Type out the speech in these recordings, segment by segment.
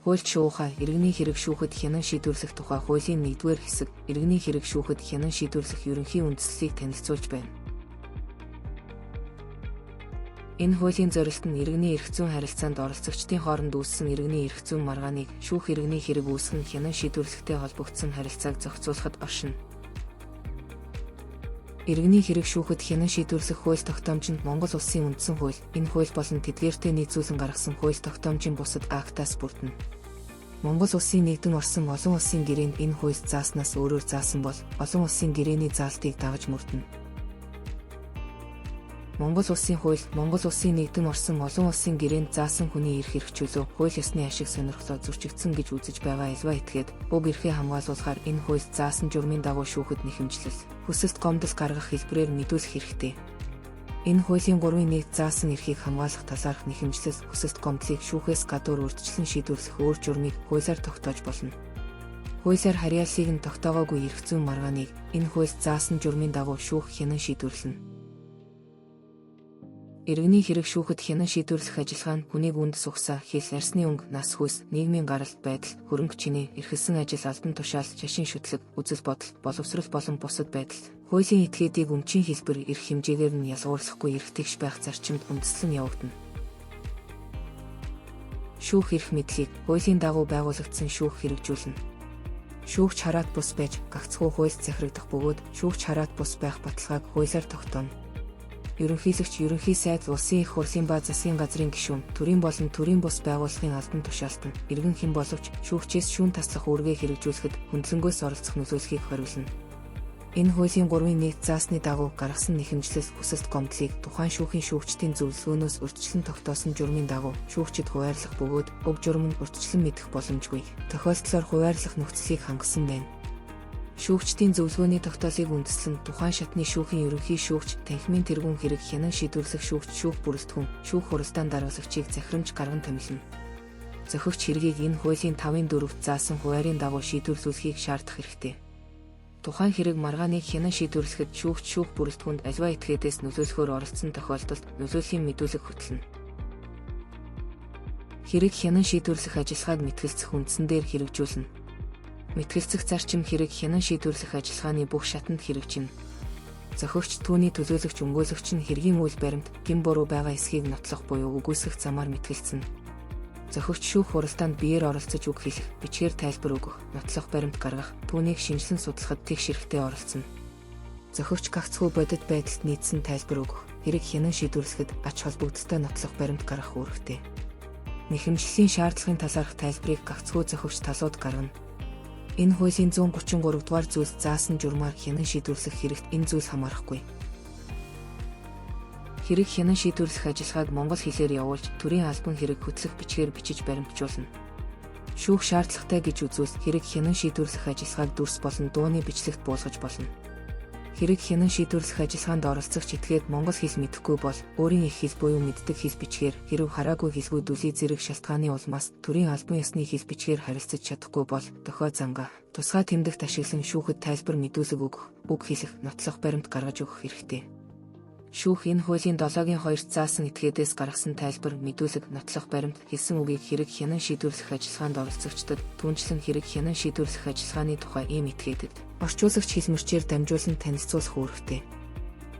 Хуульч шуухай иргэний хэрэг шүүхэд хянан шийдвэрлэх тухай хуулийн 1-р хэсэг иргэний хэрэг шүүхэд хянан шийдвэрлэх ерөнхий үндслэлийг танилцуулж байна. Энэ хуулийн зорилт нь иргэний эрх зүйн харилцаанд оролцогчдын хооронд үүссэн иргэний эрх зүйн маргааныг шүүх иргэний хэрэг үүсгэн хянан шийдвэрлэхтэй холбогдсон харилцааг зохицуулахад оршино. Иргэний хэрэг шүүхэд хянан шийдвэрлэх хууль тогтоомж нь Монгол Улсын үндсэн хууль, энэ хууль болон тэдгээртэй нийцүүлэн гаргасан хууль тогтоомжийн бусад актаас бүрдэнэ. Монгол Улсын нэгдэн орсон олон улсын гэрээнд энэ хуульд зааснаас өөрөөр заасан бол олон улсын гэрээний заалтыг дагаж мөрдөнө. Монгол Улсын хууль Монгол Улсын нэгдэн орсон олон улсын гэрээнд заасан хүний эрх эрх чөлөө, хууль ёсны ашиг сонирхлоо зөрчигдсөн гэж үзэж байгаа аливаа этгээд уг эрхээ хамгаалуулахаар энэ хуульд заасан журмын дагуу шүүхэд нэхэмжлэл, хүсэлт гомдол гаргах хэлбэрээр мэдүүлэх хэрэгтэй. Энэ хуулийн 3-1 заасан эрхийг хамгаалах талаарх нэхэмжлэл, хүсэлт гомдлыг шүүхээс гадуур урьдчилан шийдвэрлэх өөр журмыг хуулиар тогтоож болно. Хуулиар харьяаллыг нь тогтоогоогүй эрх зүйн маргааныг энэ хуульд заасан журмын дагуу шүүх хянан шийдвэрлэнэ. Иргэний хэрэг шүүхэд хянан шийдвэрлэх ажиллагаа нь хүнийг үнд сугсаа, хэл, арьсны өнгө, нас хүйс, нийгмийн гаралт байдал, хөрөнгө чинээ, эрхэлсэн ажил, албан тушаал, шашин шүтлэг, үзэл бодол, боловсрол болон бусад байдал, хуулийн этгээдийг өмчийн хэлбэр, эрх хэмжээгээр нь ялгуурлахгүй эрх тэгш байх зарчимд үндэслэн явагдана. Шүүх эрх мэдлийг хуулийн дагуу байгуулагдсан шүүх хэрэгжүүлнэ. Шүүгч хараат бус байж гагцхүү хуульд захирагдах бөгөөд шүүгч хараат бус байх баталгааг хуулиар тогтооно. Ерөнхийлөгч, ерөнхий сайд, улсын их хурлын ба засгийн газрын гишүүн, төрийн болон төрийн бус байгууллагын албан тушаалтан, иргэн хэн боловч шүүгчээс шүүн таслах үүргээ хэрэгжүүлэхэд хөндлөнгөөс оролцох нөлөөлөхийг хориглоно. Энэ хуулийн 3-1 заасны дагуу гаргасан нэхэмжлэл, хүсэлт гомдлыг тухайн шүүхийн шүүгчдийн зөвлөгөөнөөс урьдчилан тогтоосон журмын дагуу шүүгчид хуваарлах бөгөөд уг журам нь урьдчилан мэдэх боломжгүй. Тохиолдлоор хуваарлах нөхцөлийг хангасан байна. Шүүгчдийн зөвлөгөөний тогтоолыг үндэслэн тухайн шатны шүүхийн ерөнхий шүүгч, танхимын тэргүүн хэрэг хянан шийдвэрлэх шүүгч, шүүх бүрэлдэхүүн, шүүх хуралдаан даргалагчийг захирамж гарган томилно. Зохигч хэргийг энэ хуулийн 5-4-т заасан хуваарын дагуу шийдвэрлүүлэхийг шаардах хэрэгтэй. Тухайн хэрэг маргааныг хянан шийдвэрлэхэд шүүгч, шүүх бүрэлдэхүүнд аливаа этгээдээс нөлөөлөхөөр оролцсон тохиолдолд нөлөөллийн мэдүүлэг хөтлөнө. Хэрэг хянан шийдвэрлэх ажиллагааг мэтгэлцэх үндсэн дээр хэрэгжүүлнэ. Мэтгэлцэх зарчим хэрэг хянан шийдвэрлэх ажиллагааны бүх шатанд хэрэгжинэ. Зохигч, түүний төлөөлөгч, өмгөөлөгч нь хэргийн үйл баримт, гэм буруу байгаа эсхийг нотлох буюу үгүйсгэх замаар мэтгэлцэнэ. Зохигч шүүх хуралдаанд биеэр оролцож үг хэлэх, бичгээр тайлбар өгөх, нотлох баримт гаргах, түүнийг шинжилэн судлахад тэгш эрхтэй оролцоно. Зохигч гагцхүү бодит байдалд нийцсэн тайлбар өгөх, хэрэг хянан шийдвэрлэхэд ач холбогдолтой нотлох баримт гаргах үүрэгтэй. Нэхэмжлэлийн шаардлагын талаарх тайлбарыг гагцхүү зохигч талууд гаргана. Энэ хуулийн 133 дугаар зүйлд заасан журмаар хянан шийдвэрлэх хэрэгт энэ зүйл хамаарахгүй. Хэрэг хянан шийдвэрлэх ажиллагааг монгол хэлээр явуулж, төрийн албан хэрэг хөтлөх бичгээр бичиж баримтжуулна. Шүүх шаардлагатай гэж үзвэл хэрэг хянан шийдвэрлэх ажиллагааг дүрс болон дууны бичлэгт буулгаж болно. Хэрэг хянан шийдвэрлэх ажиллагаанд оролцогч этгээд монгол хэл мэдэхгүй бол өөрийн эх хэл буюу мэддэг хэл бичгээр хэрэв хараагүй хэлгүй дүлий зэрэг шалтгааны улмаас төрийн албан ёсны хэл бичгээр харилцаж чадахгүй бол дохио зангаа тусгай тэмдэгт ашиглан шүүхэд тайлбар мэдүүлэг өгөх, үг хэлэх, нотлох баримт гаргаж өгөх хэрэгтэй. Шүүх энэ хуулийн 7-2-т заасан этгээдээс гаргасан тайлбар, мэдүүлэг, нотлох баримт, хэлсэн үгийг хэрэг хянан шийдвэрлэх ажиллагаанд оролцогчдод, түүнчлэн хэрэг хянан шийдвэрлэх ажиллагааны тухай ийм этгээдэд орчуулагч хэлмэрчээр дамжуулан танилцуулах үүрэгтэй.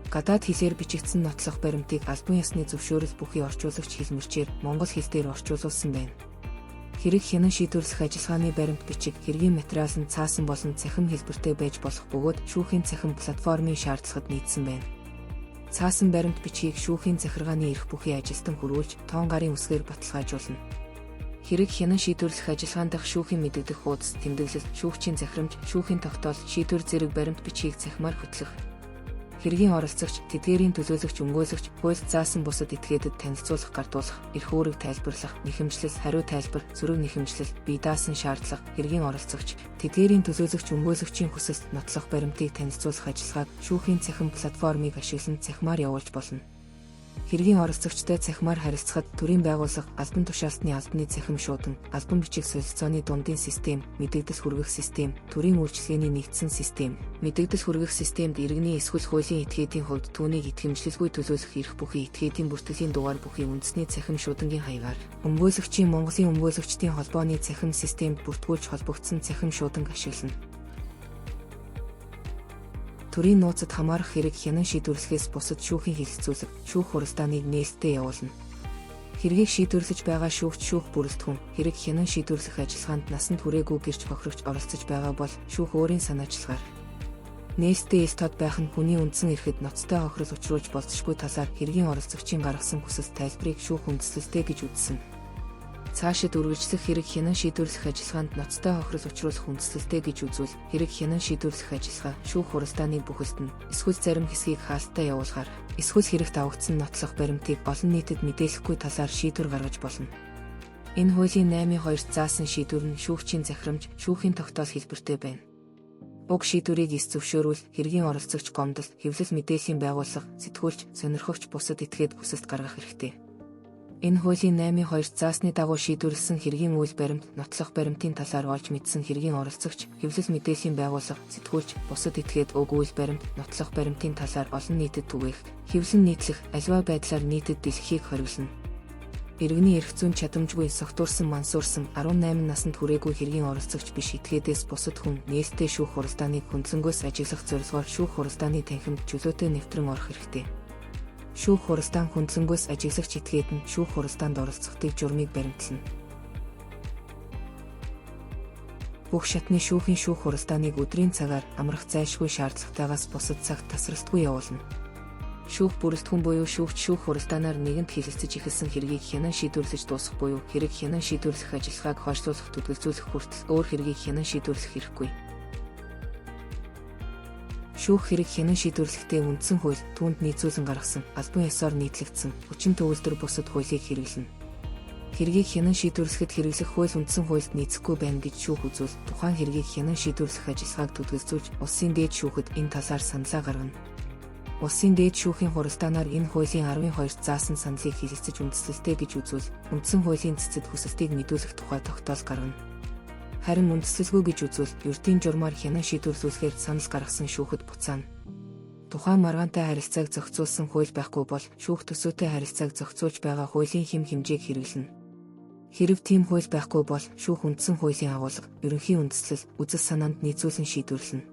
Гадаад хэлээр бичигдсэн нотлох баримтыг албан ёсны зөвшөөрөл бүхий орчуулагч хэлмэрчээр монгол хэл дээр орчуулсан байна. Хэрэг хянан шийдвэрлэх ажиллагааны баримт бичиг, хэргийн материал нь цаасан болон цахим хэлбэртэй байж болох бөгөөд шүүхийн цахим платформын шаардлагад нийцсэн байна. Цаасан баримт бичгийг шүүхийн захиргааны эрх бүхий ажилтан хөрвүүлж, тоон гарын үсгээр баталгаажуулна. Хэрэг хянан шийдвэрлэх ажиллагаан дахь шүүхийн мэдэгдэх хуудас, тэмдэглэл, шүүгчийн захирамж, шүүхийн тогтоол, шийдвэр зэрэг баримт бичгийг цахимаар хөтлөх. Хэргийн оролцогч, тэдгээрийн төлөөлөгч, өмгөөлөгч, хуульд заасан бусад этгээдэд танилцуулах, гардуулах, эрх үүрэг тайлбарлах, нэхэмжлэл, хариу тайлбар, сөрөг нэхэмжлэл, бие даасан шаардлага, хэргийн оролцогч, тэдгээрийн төлөөлөгч, өмгөөлөгчийн хүсэлт, нотлох баримтыг танилцуулах ажиллагааг шүүхийн цахим платформыг ашиглан цахимаар явуулж болно. Хэргийн оролцогчтой цахимаар харилцахад төрийн байгууллага, албан тушаалтны албаны цахим шуудан, албан бичиг солилцооны дундын систем, мэдэгдэл хүргэх систем, төрийн үйлчилгээний нэгдсэн систем, мэдэгдэл хүргэх системд иргэний эсвэл хуулийн этгээдийн хувьд түүнийг итгэмжлэлгүй төлөөлөх эрх бүхий этгээдийн бүртгэлийн дугаар бүхий үндэсний цахим шуудангийн хаягаар өмгөөлөгчийн Монголын өмгөөлөгчдийн холбооны цахим системд бүртгүүлж холбогдсон цахим шууданг ашиглана. Төрийн нууцад хамаарах хэрэг хянан шийдвэрлэхээс бусад шүүхийн хэлэлцүүлэг, шүүх хуралдааныг нээлттэй явуулна. Хэргийг шийдвэрлэж байгаа шүүгч шүүх бүрэлдэхүүн, хэрэг хянан шийдвэрлэх ажиллагаанд насанд хүрээгүй гэрч хохирогч оролцож байгаа бол шүүх өөрийн санаачлагаар нээлттэй ил тод байх нь хүний үндсэн эрхэд ноцтой хохирол учруулж болзошгүй талаар хэргийн оролцогчийн гаргасан хүсэлт тайлбарыг шүүх үндэслэлтэй гэж үзсэн. Цаашид үргэлжлэх хэрэг хянан шийдвэрлэх ажиллагаанд ноцтой хохирол учруулах үндэслэлтэй гэж үзвэл хэрэг хянан шийдвэрлэх ажиллагаа шүүх хуралдааныг бүхэлд нь эсвэл зарим хэсгийг хаалттай явуулахаар эсвэл хэрэгт авагдсан нотлох баримтыг олон нийтэд мэдээлэхгүй талаар шийдвэр гаргаж болно. Энэ хуулийн 8-2-т заасан шийдвэр нь шүүгчийн захирамж, шүүхийн тогтоол хэлбэртэй байна. Уг шийдвэрийг эс зөвшөөрвөл хэргийн оролцогч гомдол, хэвлэл мэдээллийн байгууллага, сэтгүүлч, сонирхогч бусад этгээд хүсэлт гаргах эрхтэй. Энэ хуулийн 8-2 заасны дагуу шийдвэрлэсэн хэргийн үйл баримт, нотлох баримтын талаар олж мэдсэн хэргийн оролцогч, хэвлэл мэдээллийн байгууллага, сэтгүүлч, бусад этгээд уг үйл баримт, нотлох баримтын талаар олон нийтэд түгээх, хэвлэн нийтлэх, аливаа байдлаар нийтэд дэлгэхийг хориглоно. Иргэний эрх зүйн чадамжгүй согтуурсан мансуурсан 18 насанд хүрээгүй хэргийн оролцогч биш этгээдээс бусад хүн нээлттэй шүүх хуралдааныг хөндлөнгөөс ажиглах зорилгоор шүүх хуралдааны танхимд чөлөөтэй нэвтрэн орох хэрэгтэй. Шүүх хуралдаан хөндлөнгөөс ажиглагч этгээд нь шүүх хуралдаанд оролцохдыг журмыг баримтлана. Бүх шатны шүүхийн шүүх хуралдааныг өдрийн цагаар амрах зайлшгүй шаардлагатайгаас бусад цагт тасралтгүй явуулна. Шүүх бүрэлдэхүүн буюу шүүгч шүүх хуралдаанаар нэгэнт хэлэлцэж эхэлсэн хэргийг хянан шийдвэрлэж дуусгах буюу хэрэг хянан шийдвэрлэх ажиллагааг хойшлуулах түтгэлзүүлэх хүртэл өөр хэргийг хянан шийдвэрлэх эрхгүй. Шүүх хэрэг хянан шийдвэрлэхдээ үндсэн хууль түүнд нийцүүлэн гаргасан, албан ёсоор нийтлэгдсэн, хүчин төгөлдөр бусад хуулийг хэрэглэнэ. Хэргийг хянан шийдвэрлэхэд хэрэглэх хууль үндсэн хуульд нийцэхгүй байна гэж шүүх үзвэл, тухайн хэргийг хянан шийдвэрлэх ажиллагааг түтгэлзүүлж, улсын дээд шүүхэд энэ талаар саналаа гаргана. Улсын дээд шүүхийн хуралдаанаар энэ хуулийн 12-т заасан саналыг хэлэлцэж үндэслэлтэй гэж үзвэл, үндсэн хуулийн цэцэд хүсэлтийг мэдүүлэх тухай тогтоол гаргана. Харин үндэслэлгүй гэж үзвэл, ердийн журмаар хянан шийдвэрлүүлэхээр санал гаргасан шүүхэд буцаана. Тухайн маргаантай харилцааг зохицуулсан хууль байхгүй бол шүүх төсөөтэй харилцааг зохицуулж байгаа хуулийн хэм хэмжээг хэрэглэнэ. Хэрэв тийм хууль байхгүй бол шүүх үндсэн хуулийн агуулга, ерөнхий үндэслэл, үзэл санаанд нийцүүлэн шийдвэрлэнэ.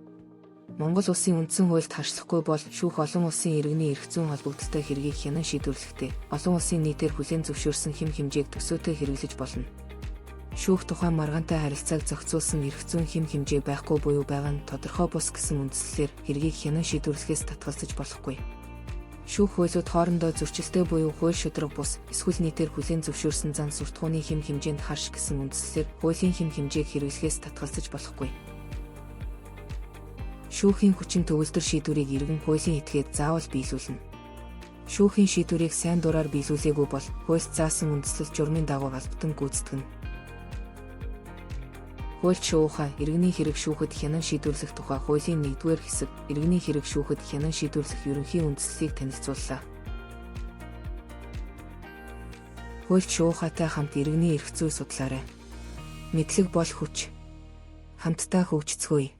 Монгол улсын үндсэн хуульд харшлахгүй бол шүүх олон улсын иргэний эрх зүйн холбогдлолтой хэргийг хянан шийдвэрлэхдээ олон улсын нийтээр хүлээн зөвшөөрсөн хэм хэмжээг төсөөтэй хэрэглэж болно. Шүүх тухайн маргаантай харилцааг зохицуулсан эрх зүйн хэм хэмжээ байхгүй буюу байгаа нь тодорхой бус гэсэн үндслэлээр хэргийг хянан шийдвэрлэхээс татгалзаж болохгүй. Шүүх хуулиуд хоорондоо зөрчилтэй буюу хууль шударга бус эсвэл нийтээр хүлээн зөвшөөрсөн зан суртахууны хэм хэмжээнд харш гэсэн үндслэлээр хуулийн хэм хэмжээг хэрэглэхээс татгалзаж болохгүй. Шүүхийн хүчин төгөлдөр шийдвэрийг иргэн хуулийн этгээд заавал биелүүлнэ. Шүүхийн шийдвэрийг сайн дураар биелүүлээгүй бол хуульд заасан үндслэл журмын дагуу албатан гүйцэтгэнэ. Хуульч шуухай иргэний хэрэг шүүхэд хянан шийдвэрлэх тухай хуулийн 1-р хэсэг иргэний хэрэг шүүхэд хянан шийдвэрлэх ерөнхий үндслэлийг танилцууллаа. Хуульч шуухайтай хамт иргэний эрх зүй судлаарай. Мэдлэг бол хүч. Хамтдаа хөгжицгөөе.